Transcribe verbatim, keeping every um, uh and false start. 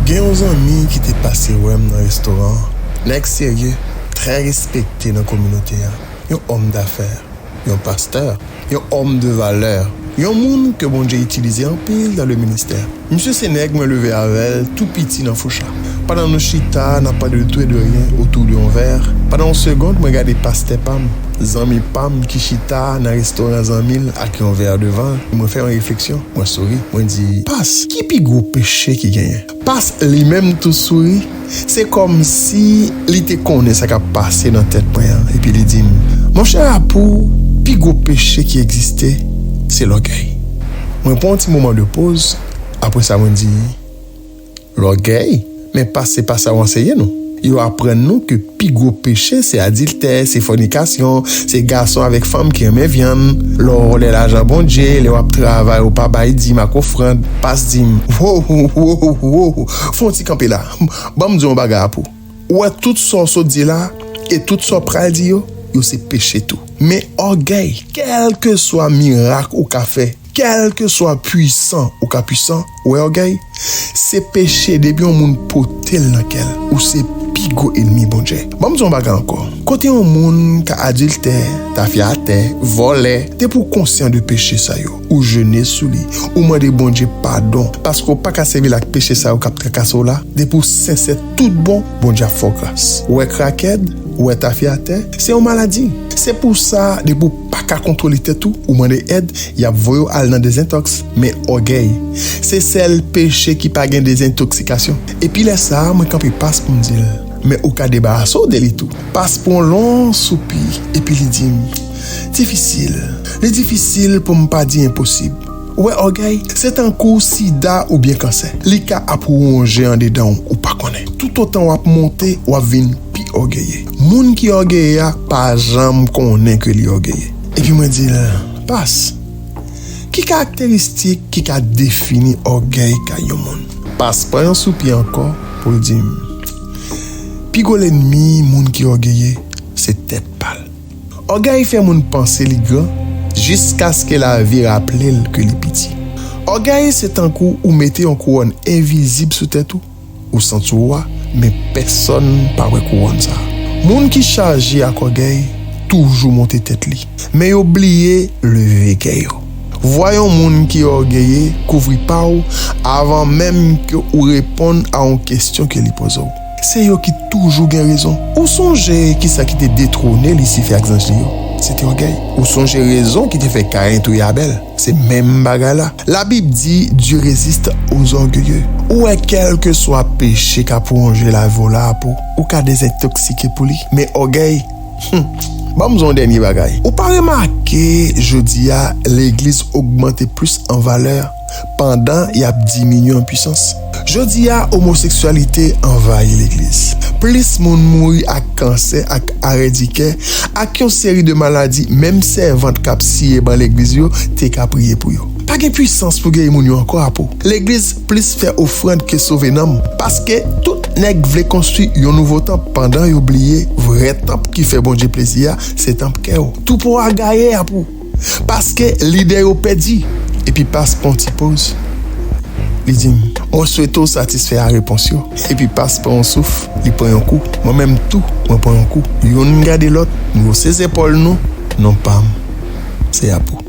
Gen yon zanmi ki te pase wè m nan restoran an. Nèg serye, trè respekte nan kominote a. Yon òm dafè, yon pastè, yon òm de valè, yon moun ke Bondye itilize anpil dans le ministère. Misye se nèg mwen leve avè l tou piti nan Foucha. Pandan nou chita, n ap pale de tout et de rien autour de yon vè, pandan yon segond, mwen gade pastè pa m, zanmi pa m ki chita nan restoran zanmi l ak yon vè devan l. Mwen fè yon refleksyon, mwen souri, mwen di, "Pas, ki pi gwo peche ki genyen?" Pas li menm tou souri. Se kòmsi li te konnen sa k ap pase nan tèt mwen an, epi li di m, "Monchè Apou, pi gwo peche ki egziste, se lògèy." Mwen pran yon ti moman de poz, apre sa mwen di, "Lògèy? Men Pas, se pa sa yo anseye nou. Yo aprann nou ke pi gwo peche se adiltè, se fònikasyon, se gason avèk fanm ki renmen vyann. Lè w vòlè lajan Bondye, lè w ap travay, ou pa bay dim ak ofrann." Pas di m, "Wow, wow, wow, fè yon ti kanpe la. Ban m di w yon bagay, Apou. Ou wè tout sa w sot di la, e tout sa w pral di yo, yo se peche tou. Men ògèy, kèlkeswa mirak ou ka fè, kèlkeswa pwisan ou ka pwisan, ou wè ògèy, se peche depi yon moun pote l nan kè l, ou se pi gwo ènmi Bondye." Ban m di yon bagay ankò. Kote yon moun ka adiltè, tafyatè, vòlè, depi w konsyan de peche sa yo, ou jene sou li, ou mande Bondye padon, paske w pa ka sèvi l ak peche sa yo k ap trakase w la, depi w sensè tout bon, Bondye ap fè w gras. Ou wè krakèd, ou wè tafyatè, se yon maladi. Se pou sa, depi w pa ka kontwole tèt ou, ou mande èd, y ap voye w al nan dezentòks. Men ògèy, se sèl peche ki pa gen dezentoksikasyon. Epi lè sa a, mwen kanpe Pas pou m di l, "Men ou ka debarase w de li tou." Pas pran yon long soupi, epi li di m, "Difisil. Li difisil pou m pa di enposib. Ou wè ògèy, se tankou sida oubyen kansè. Li ka ap wonje andedan w, ou pa konnen. Toutotan w ap monte, w ap vin pi ògeye. Moun ki ògeye a pa janm konnen ke li ògeye." Epi mwen di l, "Pas, ki karakteristik ki ka defini ògèy kay yon moun?" Pas pran yon soupi ankò pou l di m, "Pi gwo lènmi moun ki ògeye, se tèt pa l." Ògèy fè moun panse li gran, jiskaske lavi raple l ke li piti. Ògèy se tankou ou mete yon kouwòn envizib sou tèt ou, ou santi w wa, men pèsonn pa wè kouwòn sa a. Moun ki chaje ak ògèy toujou monte tèt li, men yo bliye leve kè yo. Vwa yon moun ki ògeye kouvri pa w avan menm ke ou reponn a yon kesyon ke li poze w. Se yo ki toujou gen rezon. Ou sonje kisa ki te detwone Lisifè ak zanj li yo? Se te ògèy. Ou sonje rezon ki te fè Kayen touye Abèl? Se menm bagay la. Labib di, Dieu résiste aux orgueilleux. Ou wè, kèlkeswa peche k ap wonje lavi w la pou ou, ou ka dezentoksike pou li. Men ògèy, hmm. Ban m di w yon dènye bagay. Ou pa remake, jodi a, legliz ogmante plis an valè pandan y ap diminye an pwisans. Jodi a, omoseksyalite anvayi legliz. Plis moun mouri ak kansè ak arè di kè, ak yon seri de maladi, menm sèvant k ap siye ban legliz yo te ka priye pou yo. Pa gen pwisans pou geri moun yo ankò, Apou. Legliz plis fè ofrann ke sove nanm. Paske tout nèg vle konstwi yon nouvo tanp pandan yo bliye vrè tanp ki fè Bondye plezi a, se tanp kè w. Twoupo a gaye, Apou. Paske lidè yo pèdi. Epi Pas pran yon ti poz. Li di m, "Mwen swete w satisfè a repons yo." Epi Pas pran yon souf, li pran yon kou. Mwen menm tou, mwen pran yon kou. Youn gade lòt, nou wose zepòl nou, non pa m, se Apou.